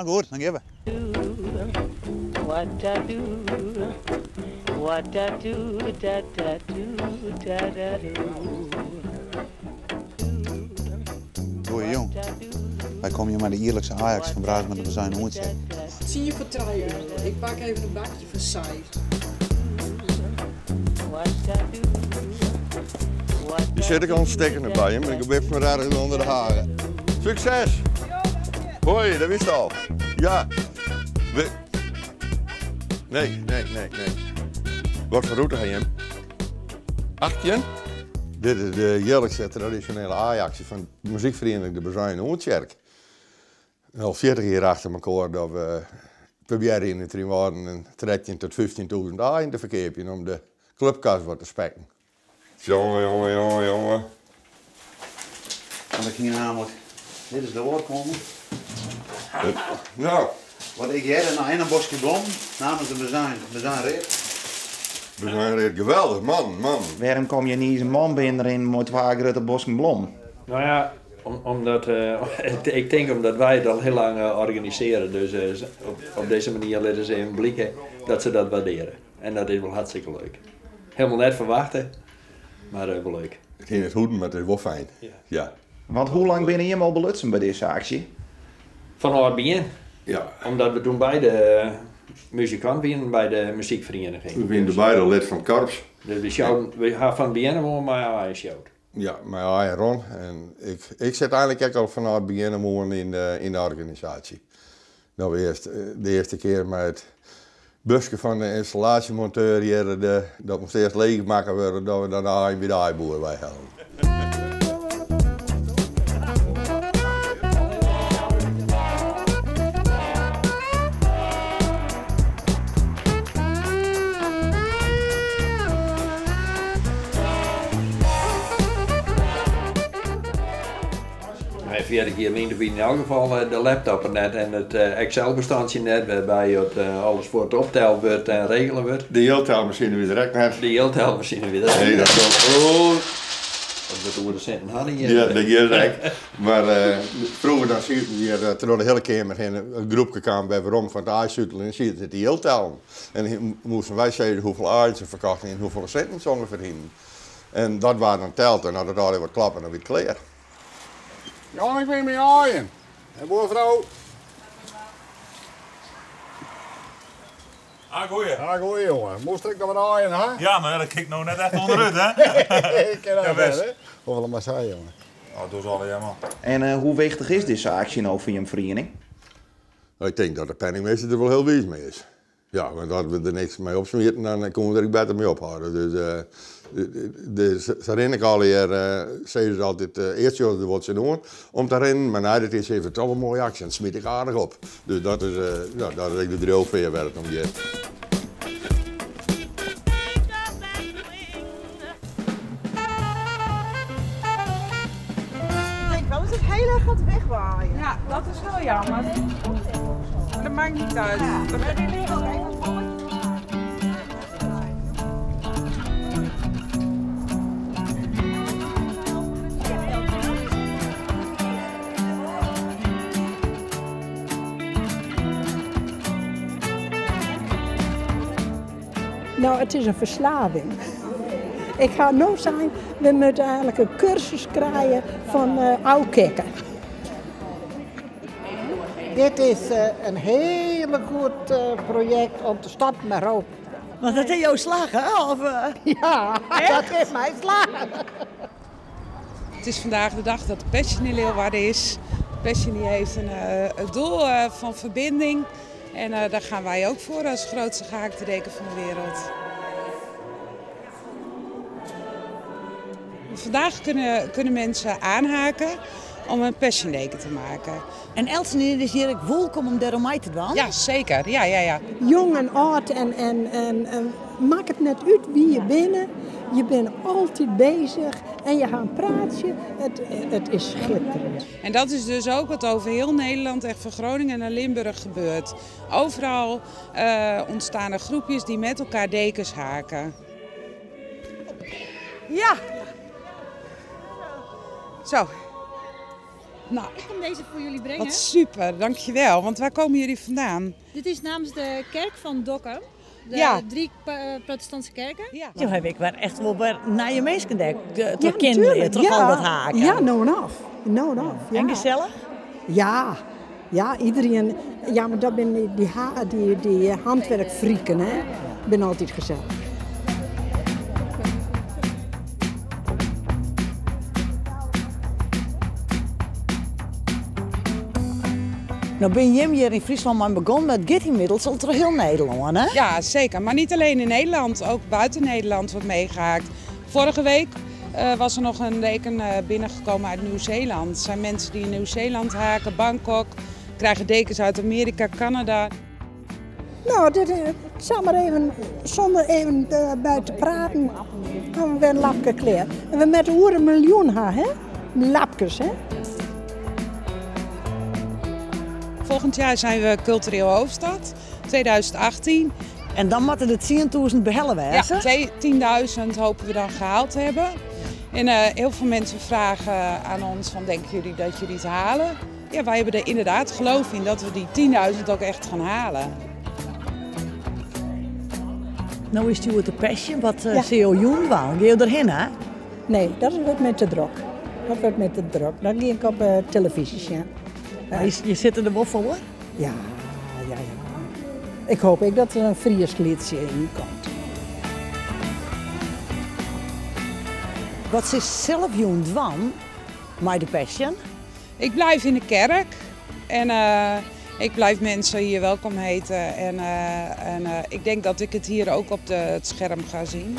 No goed, dan gean we. Goeiejûn. Wy komme hjir mei de jierlikse Ajax fan Braadsma de Bazuin Oentsjerk. Tsien foar trije euro. Ik pak even in bakje fan seis. Je sit ek al in stikkene by him en ik wip mar ergens ûnder de hage. Sukses! Hoi, dat wist al. Ja. We... Nee, nee, nee, nee. Wat foar rûte ha jim? 18? Dit is de jierlikse tradisjonele aayaksje fan muzykferiening De Bazuin Oentsjerk. Al 40 jier achter mekoar dat we probearje yn de Trynwâlden in 13 tot 15.000 aaien te ferkeapjen om de klupkas wat te spekken. Jonge, jonge, jonge, jonge. Want ik hie namelijk, dit is de oarkonde. Nou. Wat ik hearde, noch in boskje blommen namens de Bazuin, Bazuin Read. Bazuin Read, geweldig, man, man. Wêrom kom je niis in man binnen rinnen mei twa grutte bosken blommen? No ja, omdat, ik tink omdat wy it al hiel lang organisearje, dus op dizze manier litte se even blike dat se dat waardearje. En dat is wol hartstikke leuk. Helemaal net ferwachte, mar wol leuk. It hie net hoeden, mar it is wol fijn. Ja. Want hoe lang binne jimme al belutsen by dizze aksje? Fanôf it begjin. Ja. Omdat we toen beide muzikant wienen by de muzykferieniging. We wienen beide lid fan it korps. Dus we sjouwen, we ha fan it begjin af oan mei aaien sjowd. Ja, mei aaien Ron. En ik, ik sit eigenlik ek al fanôf it begjin af oan yn de, yn de organisaasje. No earst, de earste kear mei it buske fan de ynstallaasjemonteur hjir, de, dat moast earst leech makke wurde, dat we dan de aaien by de aaiboer weihellen. Nei 40 jier lyn wie yn elk gefal de laptop der net en it Excel-bestandsje net, wêrby it alles fuort opteld wurdt en regele wurdt. De jildtelmasine wie der ek net. De jildtelmasine wie der ek Nee, dat kloppet. Oh. Dat wurdt oer de sinten hadden hjir. Ja, dat hjir ek. Mar froeger dan sieten we hjir troch de hiele keamer hinne, in groepke kaam wer werom fan it aaisutelen en sieten se te jildtellen. En moasten wy sizze hoefolle aaien se ferkochten en hoefolle sinten se ûngefear hienen. En dat waard dan teld en as it allegear wat klappe, dan wie it klear. Ja, ik bin mei aaien. En buorfrou? Ah, goeie. Ah, goeie jonge. Moast ek noch wat aaien ha? Ja, mar dat kin ik no net echt ûnderút, hè? Ik kin dat net, hè? Hoefolle mar sei, jonge? Oh, doe se allegear man. En hoe wichtich is dizze aksje no foar jim feriening? Ik tink dat de penningmeester der wol hiel wiis mei is. Ja, want as we der niks mei opsmieten, dan koene we der ek better mei ophâlde. Dus de, se rinne ek allegear, sizze se altyd, earst sjogge se der wol tsjinoan om te rinnen, mar nei de tiid sizze se, toch in moaie aksje, en smyt ik aardich op. Dus dat is, ja, dat is ek de driuwfear wêr't it om giet. Ik denk wel dat het heel erg gaat wegwaaien. Ja, dat is wel jammer. Maar dat maakt niet uit. No, it is in ferslaving. Ik ha no sein, we moatte eigenlik in kursus krije fan ôfkicken. Dit is in hiele goed projekt om te stoppen mei roken. Want dat is jo slagge, of? Ja, dat is my slagge. Het is vandaag de dag dat de Passion in Leeuwarden is. De Passion die heeft een het doel van verbinding. En daar gaan wij ook voor als grootste gehaakte deken van de wereld. Vandaag kunnen mensen aanhaken om een Passion deken te maken. En eltsenien is hjir ek wolkom om dêrom mei te dwaan? Ja, zeker. Ja, ja, ja. Jong en âld en makket net út wie je binne. Je binne altyd bezich en je ha in praatsje. It is schitterend. En dat is dus ook wat over heel Nederland, echt van Groningen naar Limburg gebeurt. Overal ontstaan er groepjes die met elkaar dekens haken. Ja. Zo. Nou, Ik kom deze voor jullie brengen. wat super, dankjewel. Want waar komen jullie vandaan? Dit is namens de kerk van Dokkum. De Ja. drie protestantse kerken. Ja. Toen heb ik weer echt wel weer naar je meesken dek. Ja, Toch kinderen, natuurlijk. toch Ja. al dat haken. Ja, nou en af. Nou en af. Ja. En gezellig? Ja. Ja, iedereen. Ja, maar dat zijn die, die, die, die handwerkfrieken, hè. Ik ben altijd gezellig. Nou ben je hier in Friesland maar begonnen met het inmiddels al door heel Nederland, hè? Ja, zeker. Maar niet alleen in Nederland, ook buiten Nederland wordt meegehaakt. Vorige week was er nog een deken binnengekomen uit Nieuw-Zeeland. Het zijn mensen die in Nieuw-Zeeland haken, Bangkok, krijgen dekens uit Amerika, Canada. Nou, dit, ik zal maar even, zonder even bij te praten, gaan we weer een lapje klaar. En we met oer een miljoen ha, hè? Lapjes, hè? Volgend jaar zijn we cultureel hoofdstad, 2018. En dan moeten de 10.000 behellen Ja, wezen? 10.000 hopen we dan gehaald te hebben. En heel veel mensen vragen aan ons van, denken jullie dat jullie het halen? Ja, wij hebben er inderdaad geloof in dat we die 10.000 ook echt gaan halen. Nou is het de Passion, wat Ja. CO Joen wou. Ga je erheen, hè? Nee, dat wordt met te druk. Dat wordt met te druk. Dan ga ik op televisie, ja. Maar je zit er wel voor? Ja, ja, ja. Ik hoop ook dat er een Fries liedje in komt. Wat is zelf Joen dwan, maar de Passion? Ik blijf in de kerk en ik blijf mensen hier welkom heten. En ik denk dat ik het hier ook op het scherm ga zien.